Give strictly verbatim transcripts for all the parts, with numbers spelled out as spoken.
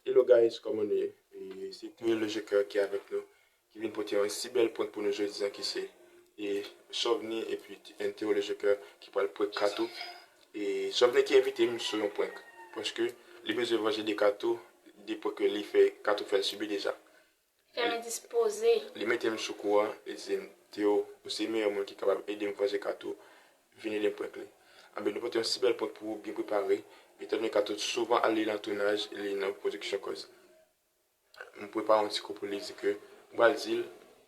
Hello guys, kòman nou ye? E se Théo le Joker ki avèk nou, ki vin pote yon si bèl prank pou nou jodi a ki se e Chovni epi Théo le Joker ki pral prank Kato. E Chovni ki envite m sou yon prank, paske li bezwen vanje de Kato, de prank ke li fè, Kato fè l sibi deja. Fè m dispoze. Li mete m sou kouran, li di m, Théo, ou se meyè moun ki kapab ede m vanje Kato, vin ede m prank li. Anben, nou pote yon si bèl prank pou ou byen prepare, etandone Kato souvan ale nan tounaj, li nan pwodiksyon, koz m prepare yon ti kou pou li, di ke m pral di l,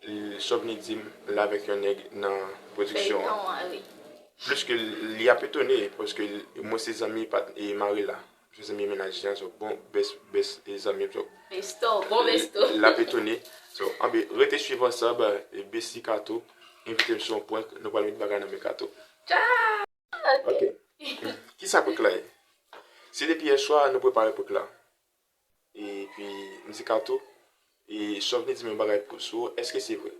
l- Chovni di m l avèk yon nèg nan pwodiksyon an. Feyton an, wi. Plis ke li ap etone, paske mwen se zanmi pat e mari la. Se zanmi mennaj li an, so bon, best, best e zanmi m, so Besto, bon besto. L ap etone. So, anben, rete swiv ansanm, e Besti Kato envite m sou yon prank, nou pral met bagay nan men Kato. Tcha! Ok. Ok. Kisa prank la ye? Se depi yè swa nou prepare prank la. Epi, m di Kato, e Chovni di m yon bagay pou sou, èske se vre?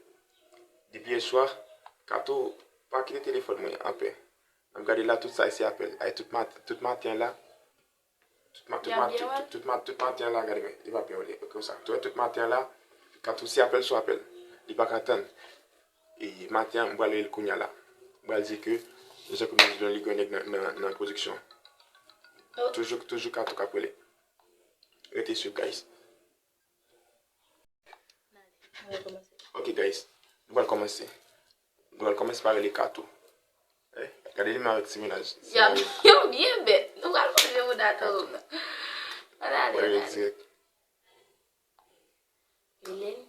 Depi yè swa, Kato pa kite telefòn mwen anpè. M ap gade la, tout sa se apèl. Ay, tout maten, tout maten la, tout, ma, tout, ma, tout, tout, tout, ma, tout maten la, gade mwen, li pa byen, li konsa. Tout, tout maten la, Kato se apèl sou apèl. Li pa ka tann. E maten an, m pral rele l kounye a la. M pral di ke, jan ke m di nou, li gen nèg nan, nan, nan pwodiksyon. Toujou, toujou Kato k ap rele. Rete swiv, guys. Ok, guys. Nou pral kòmanse. Nou pral kòmanse pa rele Kato. Eh, gade li menm avèk ti mennaj. Yo byen bèt. Nou pral manje moun atò. Ann ale, ann ale. Dirèk. Rele l.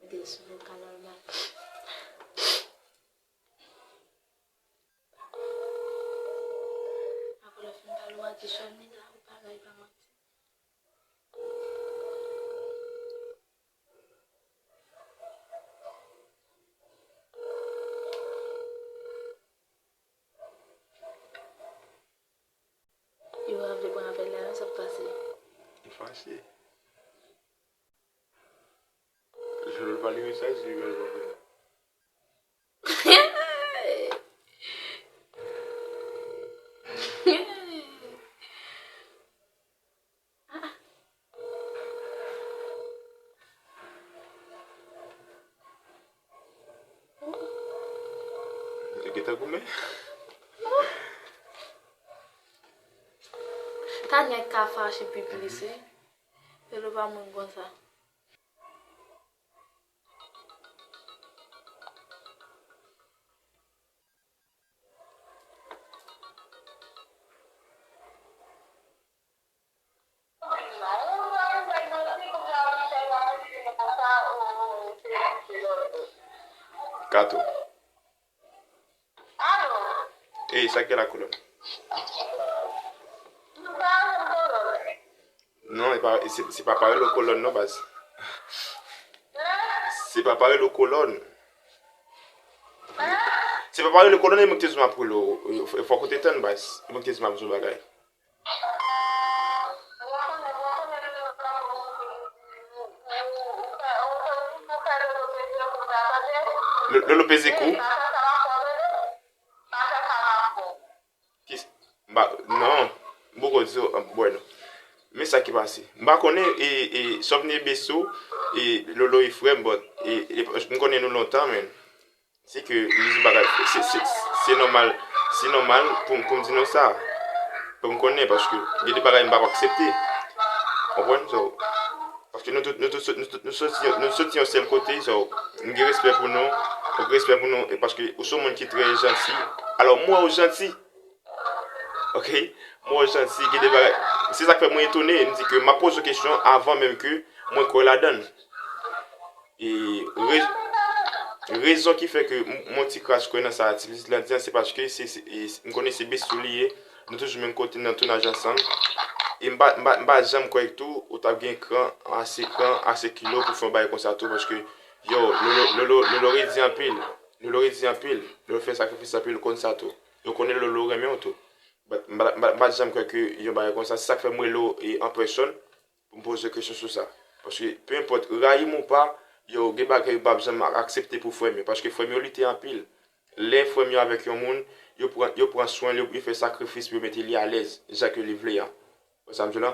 Mete l sou vokal nòmal. Apre lè w fin pale, w a di Chovni la, ou pa la, li pa manti. Yo pa vle pran apèl la, non, sa k pase? Li fache. Jwenn pa li mesaj, li pral pran apèl la. Li gentan goumen. Ta nèg ka fache pi plis, wi. Pelo pa moun konsa. Kato. Ey, sa k gen la, kolòn? Non, e pa, se, se pa parèl o kolòn non, baz. Se pa parèl o kolòn. Se pa parèl o kolòn, e mwen ki te di w m ap rele w. Fòk ou te tann, baz. E mwen ki te di w m ap di w bagay. Lolo peze kou. Kis-, m pa, non, m poko di w, ah, bwè non. Men sa ki pase. M pa konnen, e, e, Chovni e Besto, e, Lolo e frè m, but, e, e, m konnen nou lontan, men. Se ke li di bagay, se, se, se nòmal, se nòmal pou m, pou m di nou sa. Pou m konnen, paske gen de bagay m pa ko aksepte. Konprann? So, paske nou tout, nou tout, nou tout, nou soti, nou soti yon sèl kote, so, m gen respè pou nou, m gen respè pou nou, e paske ou se yon moun ki trè janti. Alò, m wè ou janti. Ok? M wè ou janti, gen de bagay. Se sa k fè mwen etone, m di ke m ap poze w kesyon avan menm ke mwen kwè ladan l. E re-, rezon ki fè ke m, m yon ti kras kwè nan sa ti pitit lan di an, se paske se, se, e, m konnen se Besto li ye, nou toujou menm kote nan tounaj ansanm. E m pa, m pa, m pa janm kwè tou ou t ap gen kran, ase kran, ase kilo pou fè yon bagay konsa tou, paske, yo, Lolo, Lolo, Lolo redi anpil, Lolo redi anpil, Lolo fè sakrifis anpil, ou konn sa tou. Yo konnen Lolo renmen w tou. But m pa, m pa, m pa janm kwè ke yon bagay konsa, se sa k fè m rele w, e, an pèsòn, pou m poze w kesyon sou sa. Paske, pe enpòt, rayi m ou pa, yo, gen bagay yo p ap janm aksepte pou frè m yo. Paske frè m yo lite anpil. Lè frè m yo avèk yon moun, yo pran, yo pran swen l, yo, yo fè sakrifis pou yo mete li alèz, jan ke li vle a. Wè sa m di w la?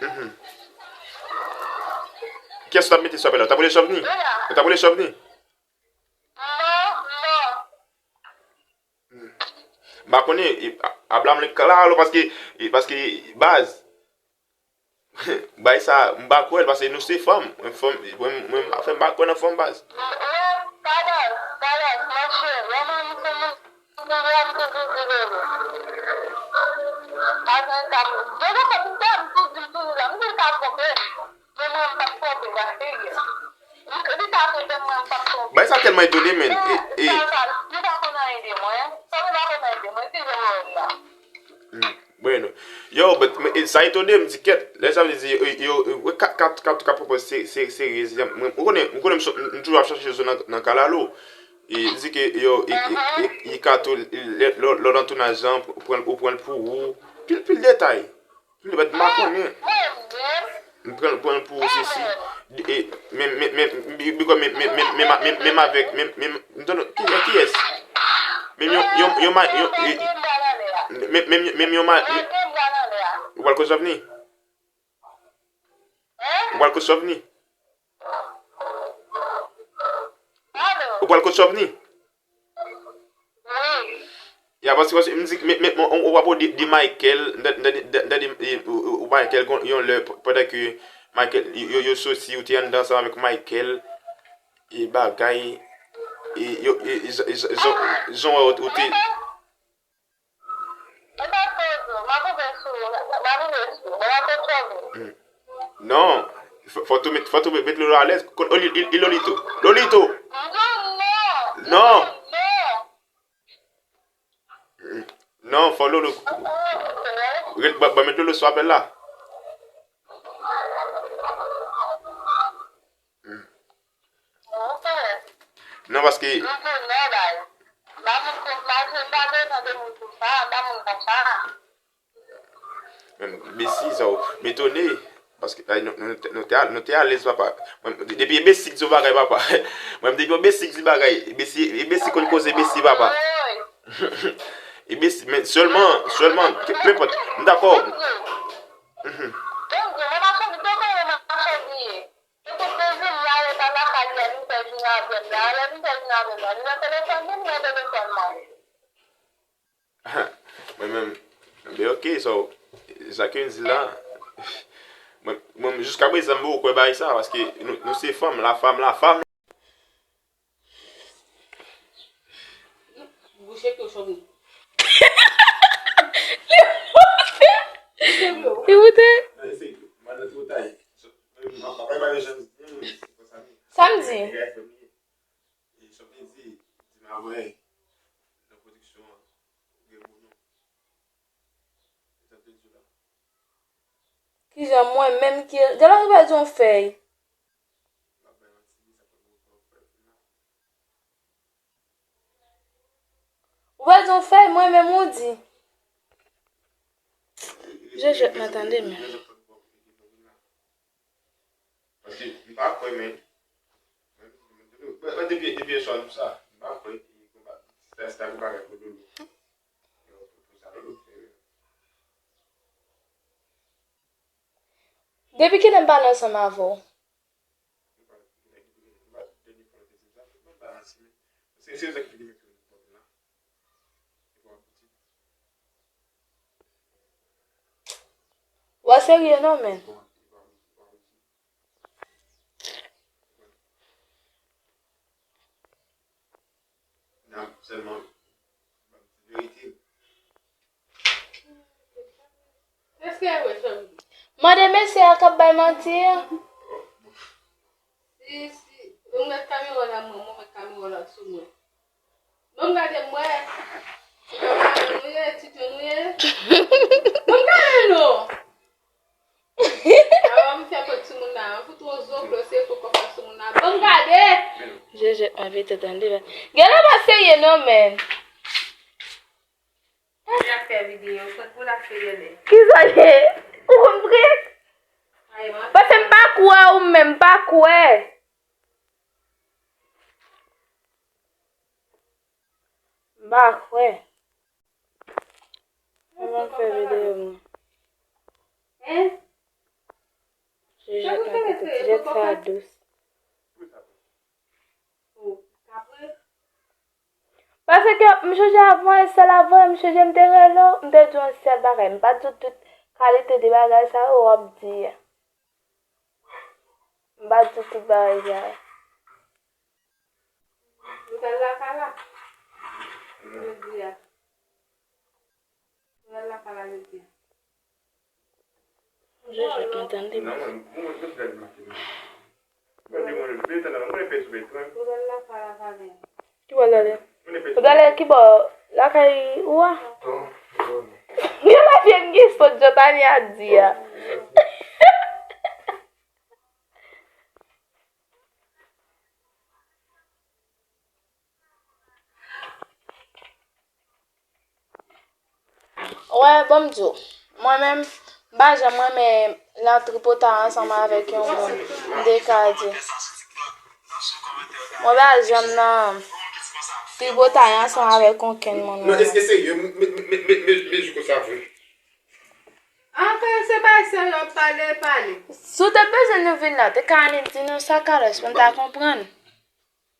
Mhm. Kiyès ou t ap mete sou apèl la? Ou t ap rele Chovni? Ou t ap rele Chovni? M pa konnen, e, a, Abraham li klalo paske, e, paske baz. Bay sa, m pa kwè l paske nou se fanm. Mwen fanm, mwen, mwen, afè m pa kwè nan fanm baz. Mwen, pa baz, pa baz, monchè, lè mwen se moun, se lè m te vivi vre. Paske sa, deja fè m toujou di m toujou la, m di l ka twonpe m. Men mwen, m p ap twonpe, gade figi. Li, li ta kontan mwen, m p ap twonpe. Bagay sa tèlman etone, men. E, e, sa, sa, li pa konn anyen de mwen. Sa, li pa konn anyen de mwen. Ki jan mwen wè m la? Hmm. Bueno. Yo, but, men, e, sa etone m, di kèt. Lè sa vle di, yo, yo, yo, kat, kat, kat, kat pwopòz se, se, serye. Mwen, ou konnen, ou konnen m so-, m, m toujou ap chache zo nan, nan kalalou. E, li di ke, yo, e, e, e, e kato, lè, lè, lè w nan tounaj lan, ou pran, ou pran l pou ou. Pil, pil detay. Li mèt makonnen. M pran, pran l pou ou, sesi. E, men, men, men, bi-, bikò, men, men, men, men, men, menm avèk, men, men, m tande, ki, kiyès? Menm yon, yon, yon ma-, yon, e, men, men, menm yon ma-, men, ou pral koz Chovni? Ou pral koz Chovni? Pral kot Chovni? Wi. Ya, paske, paske m di, men, men, men, ou, ou pa pwodui de Michael, de, de, de, de, de, e, ou, ou, Michael, gon, yon lè, p-, pandan ke Michael, yo, yo, yo soti, ou te anndan ansanm avèk Michael, e bagay, e yo, e, e, jan, e jan, jan, jan ou, ou te. E pa kozo, m ap ouvè sou ou, m ap ouvè sou ou, m ap ouvè sou ou. Hmm. Non, fò, fò tou met, fò tou met, met Lolo alèz. Kon, e, e, e Lolito. Lolito! Non! Non! Non, fò Lolo. Ret, ban, ban met Lolo sou apèl la. Non, paske. Menm Besi, sa w, m etone. Paske, ay, nou, nou, nou te, nou te alèz, papa. Mwen, depi e Besi k di yon bagay, papa. Mwen, depi e Besi k di bagay, e Besi, e Besi konn koze Besi, papa. E Besi, men sèlman, sèlman, ke, pe enpòt, m dakò. Mhm. Mwen menm, ben, ok, so, sa ke m di la, mwen, mwen, jiska prezan, m poko kwè bagay sa, paske nou, nou se fanm, la femme, la femme. Bouche pye w, Chovni. Li moute. Li moute. Sa m di? Kijan mwen menm ki, gade lè ou pèdi yon fèy. Ou pèdi yon fèy, mwen menm ou di. Je jwèt mwen tande men. Paske m pa kwè, men. Mwen, mwen, depi, depi yè swa nou sa, m pa kwè ke konba, sa, sa konba avèk Lolo. Depi kilè m pale ansanm avè w? Wa serye non, men. Mande mesye a k ap bay manti a. Si, si, ou met kamera la, mwen, mwen met kamera la sou mwen. Ban m gade m wè. Ti papa nou ye, ti pyon nou ye. Ban m gade nou. Awa m fè pot timoun nan. An fout yon zo klose pou kòfè timoun nan. Ban m gade. Je jwèt mwen pete tande. Gade pa serye non, men. Li ap fè videyo, prank pou l ap fè yèlè. Kisa l ye? Ou konn prank? Paske m pa kwè ou menm, m pa kwè. M pa kwè. Mwen fè videyo mwen. Hein? Je jwèt mwen pete, ti jwèt sa dous. Paske m chonje avan, e sèl avan, m chonje m te rele w, m te di w yon sèl bagay, m pa di w tout kalite de bagay sa yo w ap di a. M pa di w tout bagay sa yo. Ou pral lakay la? Jodi a. Ou pral lakay la jodi a? Je jwèt mwen tande. Ou pral lakay la avè m. Ki bò l ale? Ou t ale ki bò? Lakay ou a? Gen la vye m gen sot jan Tania di a. Wè, ban m di w, mwen menm, m pa janm renmen lan tripotay ansanm avèk yon moun, m te ka di. Mwen pa janm nan tripotay ansanm avèk okenn moun. Non, èske serye? Men, men, men, men, men, men, jou konsa vre. Anfen, se pa sèl w ap pale, pale. Si w te bezwen nou vin la, te ka annik di nou sa, Carlos, pou n ta konprann.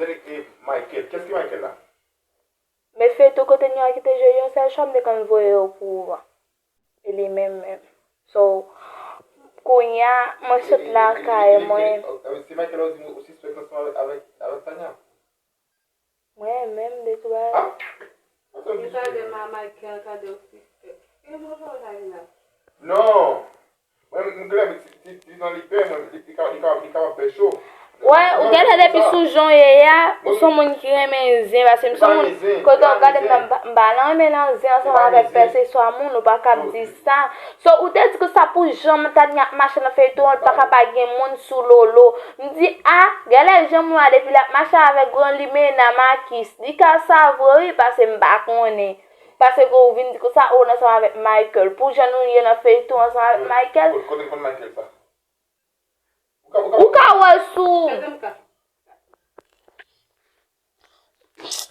m tande e Michael. Kiyès ki Michael la? Men feyton kote Nyan kite jwe yon sèl chwa, m te konn voye yo pou ou an. E li menm menm. So, kounye a, mwen sot lakay mwen. Se Michael ou di ou sispèk ansanm avèk, avèk, avèk Tanya? Mwen menm de tou bagay. Ah! Li ta de ma Michael, ta de ou sispèk. E mwen pa ta vin la. Non! Mwen, m klè, men ti, ti, ti nan li pè, mwen, li, li ka, li ka, li kapab fè cho. Wè, ou genlè depi sou jan w ye a, ou se yon moun ki renmen zen, paske m se yon moun, kote w gade m nan, m pa, m pa nan renmen nan zen ansanm avèk pè, se swa moun, ou pa kab di sa. So, ou te di konsa pou jan Tanya ap mache nan feyton an, li pa ka pa gen moun sou Lolo. M di, a, genlè jan moun an depi l ap mache avèk gran limena Makis, li ka sa vre wi, paske m pa konnen. Paske ou vin di konsa, ou ansanm avèk Michael. Pou jan nou ye nan feyton ansanm avèk Michael. Kote, kote l konn Michael sa? Ou ka, ou ka wè l sou.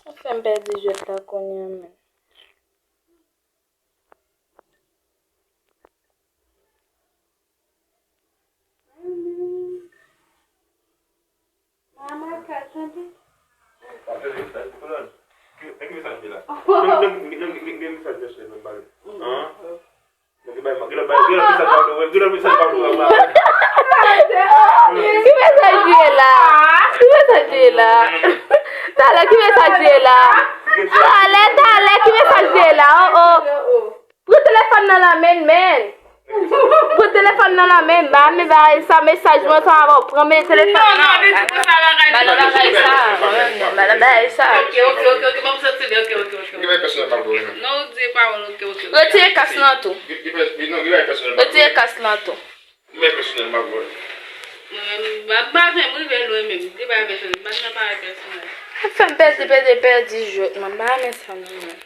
Ou fè m pèdi jwèt la kounye a menm. Mama ka tande. Ki mesaj li la? Ki mesaj li ye la? Ki mesaj li ye la? Talè, ki mesaj li ye la? Talè, talè, ki mesaj li ye la? Oh, oh. Pran telefòn nan nan men l, men. Pran telefòn nan nan men l, ba men bagay sa, mesaj mwen sa avè w. Pran men telefòn nan. Ba nan bagay sa, ba nan bagay sa. Ok, ok, ok, ok, ban m soti li, ok, ok, ok. Li bay pèsonèl pa vre, non. Non, ou di pawòl, ok, ok, ok. Retire kas lan tou. Li, li, li, non, li bay pèsonèl pa vre. Retire kas lan tou. Li bay pèsonèl pa vre. Mwen menm, m pa janm rive lwen menm. Li bay pèsonèl, m pa nan bagay pèsonèl. Ap fè m pèdi, pèdi, pèdi jwèt mwen, m pa renmen sa non mwen.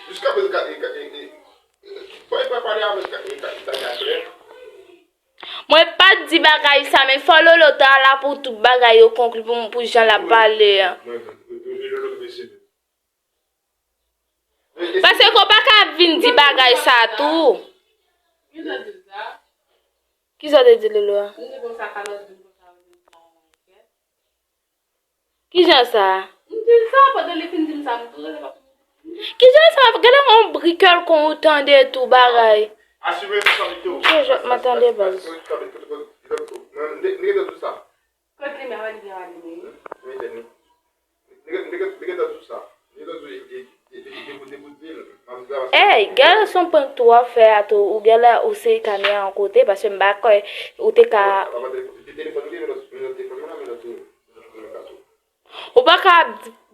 Jiskaprezan, ka, e, ka, e, e, e, bon, e pa pale avèk ka, e, ka, Italian klè. Mwen pa t di bagay sa, men fò Lolo ta la pou tout bagay yo konkli pou, pou jan l ap pale an. Mwen, mwen, mwen, mwen, Lolo, mwen, se Paske ou pa ka vin di bagay sa tou. Kijan w te di l sa? Kijan w te di Lolo a? M di konsa, Carlos vin konsa, vin konsa. Kijan sa? M di l sa, pandan li fin di m sa, m tou rele pa pou m di. Kijan sa? Gade yon bri kèlkonk ou tande tou bagay. Asime responsabilite w. Kijan mwen tande baz. Mwen, m te, m te gen tan di sa. Kot li menm, li gen alime wi. Li gen, li gen, li gen tan di sa. Li gen tan di, li, li, li, li, li, li, li, Ey, gèlè se yon prank tou w ap fè a tou. Ou gèlè ou se kamera yon kote, paske m pa kwè ou te ka. Papa telefòn, telefòn, li gen lòt, li gen lòt telefòn, mwen la, men lòt telefòn, mwen la tou. Ou pa ka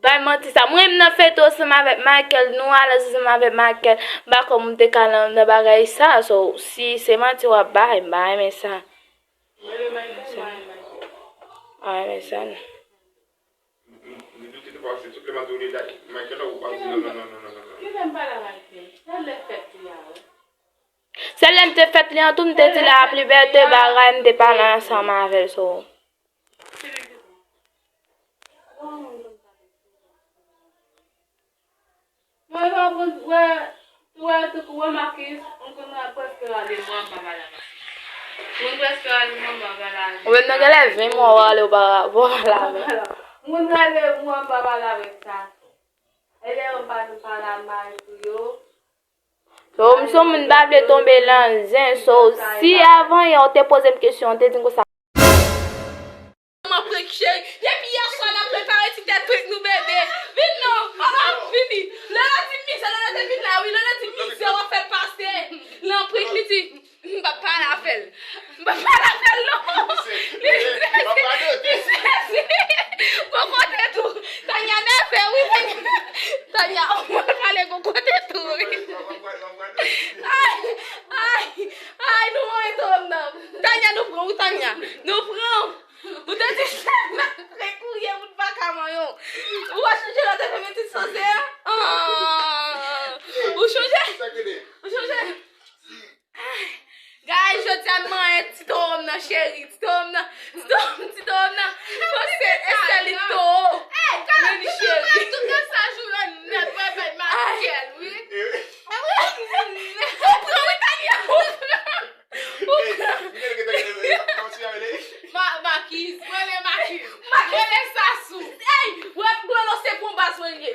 bay manti sa. Mwen menm nan fete ansanm avèk Michael, nou alèz ansanm avèk Michael. M pa kwè m te ka nan, nan bagay sa. So, si se manti w ap bay, m pa renmen sa. Mwen renmen Michael, mwen renmen Michael. Mwen renmen sa non. Li doute de pase tout le matin ou li la, Michael la ou pa di non, non, non, non, non, non, non. Ki lè m pale a Michael? Sèl lè fèt li a, wi. Sèl lè m te fèt li an tou, m te di l ap libète bagay, m te pale ansanm avè l, so. Mwen pa konn, wè, wè, tankou wè Makis, m konn prèske rale mwa m pa pale avè l. Prèske al manman pa lave. Ou menm nan genlè ven mwa w ale w pa, w pa lave. Moun rele mwen pa pale avèk sa. Elè yo pa nou pa la mal pou yo. So, m se yon moun pa vle tonbe nan zen. So, si avan yè w te poze m kesyon, w te di m konsa. Mwen prank cheri. Depi yè swa n ap prepare ti tèt prank nou bebe. Vin non. Papa, vini. Lolo di mizè, Lolo te vin la wi. Lolo di mizè w ap fè pase. Nan prank li di, m p ap pale avè l. M p ap pale avè l non. Li sezi. Li sezi. Gon kote tou. Tanya nève wi. Tanya, Tanya, ou pral pale gon kote tou wi. Ay, ay, ay, nou mwen tonm nan. Tanya, nou pran wi, Tanya. Nou pran. Ou te di sa, n ap kouri, ou t pa ka manyen w. Ou pa chonje lè w te fè meti sanse a? Ah. Ou chonje? Ou chonje? Guys, jodi a n manyen ti toro m nan cheri, ti toro m nan, ti toro m, ti toro m nan. Panse e sèl li toro. Men li cheri. Tout sa jou yo nèt, mwen bay makyèl wi. Ou pran wi Tanya, ou pran. Ou pran. Makiz, mwen le Makiz. Mwen le Sasou. Ey, wè Lolo se bon baz mwen ye.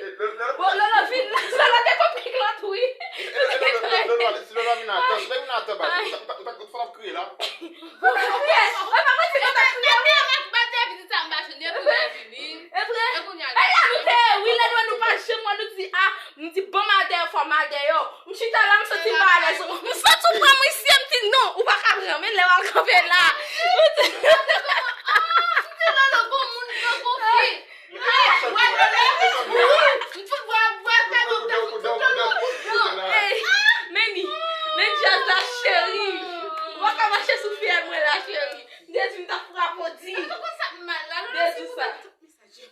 Bon, Lolo vin la, Lolo te konprann lòt wi. Si Lolo vin atan, si Lolo vin atan, baz, ou ta, ou ta, ou ta, ou ta, ou ta fè l ap kriye la. Ou kriye. Ou pa manti, nou ta kriye wi. Mwen te vin sa, m pa jwenn, epi mwen vini. E vre? E kounye a, e la nou te ye wi, lè nou wè nou pa janm wè, nou di, ah, m di, bon, m al dèyè, fò m al dèyè. M chita la, m santi m pa alèz. M santi w pran mwen isi, m di, non, ou pa ka pran, men lè w al kanpe la. M di, Lolo, bon moun, bon fi. Ay, wè, Lolo, m fout wè, wè, fè nou te fout Lolo. Ey, men ni, men djaz la, cheri. Ou pa ka mache sou fyèl mwen la, cheri. M te di m t ap frape w di. Mwen konn sa m mal la, Lolo, si pou mwen tout mesaj yo.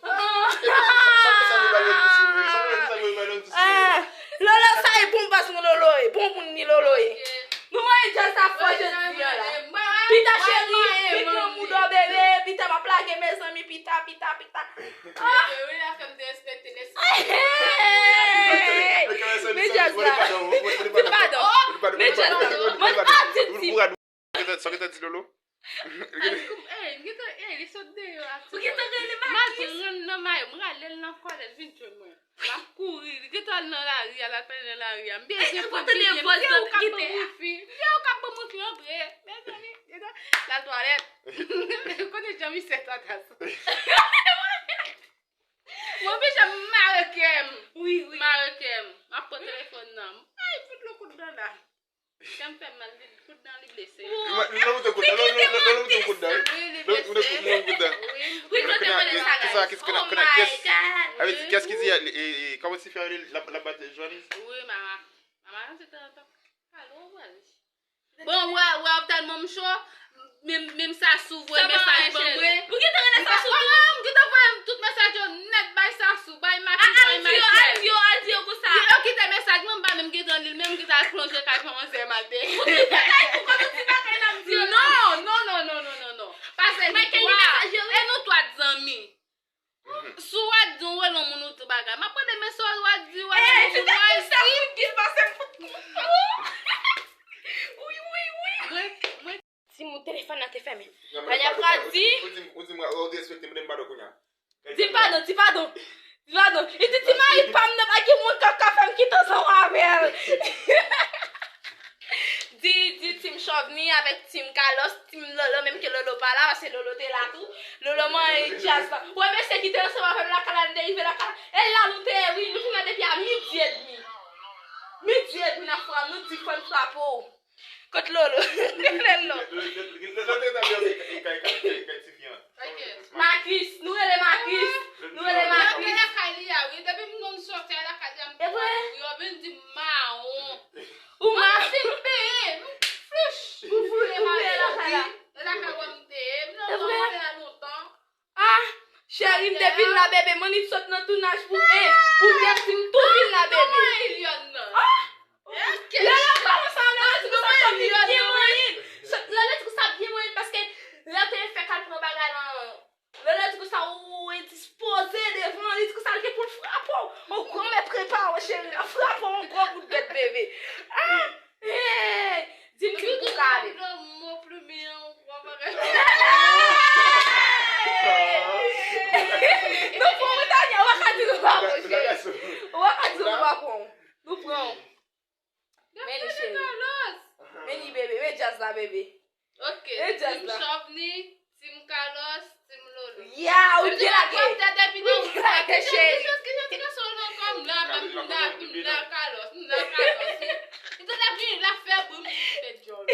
Ah, Lolo, sa e bon baz mwen Lolo ye. Bon moun ni Lolo ye. Nou manyen djaz sa fò jodi a la. Pita cheri, pita moudo bebe, pita m ap lage mezanmi, pita, pita, pita. Ah. Men djaz la. Ti padon. Men djaz la. Mwen pa di ti. Sa w gentan di Lolo? Ay, kou-, ey, m gentan, ey, li sot deyò a ti. Ou gentan rele Makis? M al rann nan mayo, m rale l nan kòlèt, vin jwenn mwen. L ap kouri, li gentan al nan lari a, l al pale nan lari a. M bezwen pran, m bezwen, m vye ou k ap ban m wout wi, m vye ou k ap ban m wout wi, antre. Mezanmi, gentan, l al twalèt. Kote jan misye tatas. Mwen oblije mare kè m. Wi, wi. Mare kè m. M ap pran telefòn nan. Ay, fout lòt kout dan la. Kè m fè mal, li, kout dan li blese. Lolo te kout dan, Lolo te kout dan. Lolo te kout dan. Wi, li blese. Wi, Lolo te kout dan. Wi, kote mwen sa la. Kisa, kisa, kisa, kisa, kiyès? Avè di, kiyès ki di, e, e, kòman ti frè li, l ap, l ap bat Joanis? Wi, mama. Mama, se tan an tan. Alo, wè. Bon, wè, wè, w ap tèlman m cho. Menm, menm Sasou voye mesaj ban mwen. Ou gentan rele Sasou tou? Ah, m gentan voye tout mesaj yo nèt bay Sasou, bay Makis, bay Michael. Al di yo, al di yo konsa. Yo kite mesaj mwen, m pa menm gentan li l, menm m gentan al plonje kay fè manzè m al dèyè. Ou di bagay pou kòm ou di bagay n ap di yo. Non, non, non. Pase nou twa. E nou twa t zanmi. Si w ap di w rele yon moun ou di bagay, m ap mande men sa w ap di, w ap di, w ap di. Wi, wi, wi. Mwen, mwen. Timoun, telefòn nan te fèmen. Tanya pral di. Ou di, ou di, ou di, ou di, ou derespekte m, mande m padon kounye a. Di m padon, di padon. Di padon. Li di, ti mari pa m nan, pa gen moun k ap ka fè m kite ansanm avè l. Di, di Team Chovni avèk Team Carlos, Team Lolo, menm ke Lolo pa la, paske Lolo te la tou. Lolo manyen djaz la. Wè mesye ki te ansanm avè m lakay la, nou te rive lakay la. E la nou te ye, wi, nou fin la depi a midi edmi. Midi edmi n ap frape, nou di fò n frape w. Kot Lolo? Lolo. Makis, nou rele Makis. Nou rele Makis. Mwen lakay li a, wi. Depi m konn soti a lakay li a, m kouri. Yo vin di m mawon. Ou ma. Mwen si m peye, m flush. Ou flush, ou peye lakay la. E lakay wè m te ye. M nan zòn mwen la lontan. Ah, cheri, m te vin la, bebe. Mannik sot nan tounaj pou en, pou de, di m tou vin la, bebe. Ah! Lè l ap pale sa, lè l di konsa, sa byen manyen. Lè l di konsa byen manyen, paske lè l te fèk al pran bagay lan, lè l di konsa, ou endispoze devan, li di konsa, l gen pou l frape w. Yon granmè prepare w, cheri, l ap frape w, yon gwo bout bèt, bebe. Ah! Hey! Di m ki m pou kale. Jazz la, bebe. Ok, E jazz Team la. Chovni, Team Carlos, Team Lolo. Ya, ou byen lage. Depi Ou byen lage, cheri. Ki jan ti gason nan kòm la, la, la, la, Carlos, la, Carlos. Li te la vini, la fè bri, m fè djòl.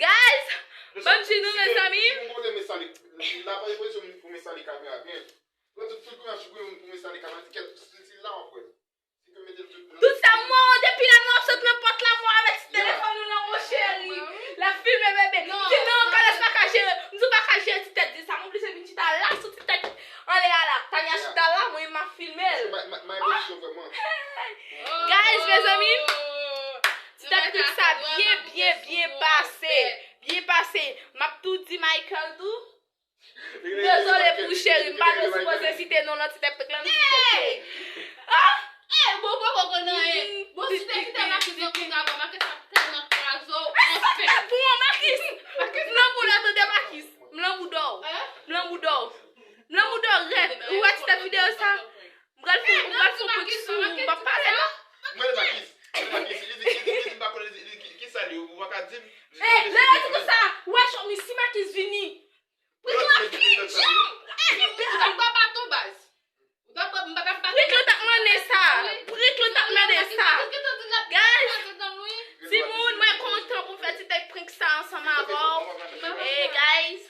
Guys, ban m di nou, mezanmi. Si nou pote men sali, la pa gen pozisyon pou men sali kamera byen. Pran tout, tout kouran sou kouran pou men sali kamera, ti kèt, si, si la w ap wè. Si ke mete l tout. Tout sa mwen, depi lè nou ap sot nan pòt la, mwen avèk ti telefòn nou nan men w, cheri. L ap filme bebe. M di non, Carlos pa ka jere. M di w pa ka jere ti tèt di sa. M oblije vin chita la sou ti tèt anlè a la. Tania chita la, mwen m ap filme l. May, may, may pozisyon vrèman. Guys, mezanmi, ti tèt pik sa byen, byen, byen pase. Byen pase. M ap tou di Michael tou. Dezole pou cheri, m pa t sipoze site non nan ti tèt pik la, nou site cheri. Ah! Eh, bon, bon, bon, bon, non, eh. Bon, si te kite Makis nan kout avan, Makis ap tèlman kraze w, anfen. Pou mwen, Makis. M lan boudò, tande Makis. M lan boudò. M lan boudò. M lan boudò rèd. Ou wè ti tèt videyo sa? M pral fè, m pral fè pik sou ou, m p ap pale non. Mwen, Makis. Mwen, Makis. Li di, li di, li di, m pa konnen, li di, ki, ki sa li, ou pa ka di m. Eh, lè la di konsa, ou wè Chovni, si Makis vini. Prik la fini. Ou t ap ba baton, baz. Ou t ap ba, m pa t ap ba Prik la t ap mande sa. Prik la t ap mande sa. Guys, Timoun, timoun, mwen kontan pou fè ti tèt prank sa ansanm avè w. Eh, guys,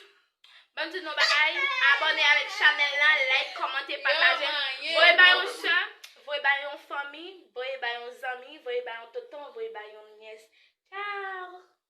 ban m di nou bagay, abòne avèk chanèl la, like, kòmante, pataje. Voye bay yon sè, voye bay yon fanmi, voye bay yon zanmi, voye bay yon tonton, voye bay yon nyès. Ciao.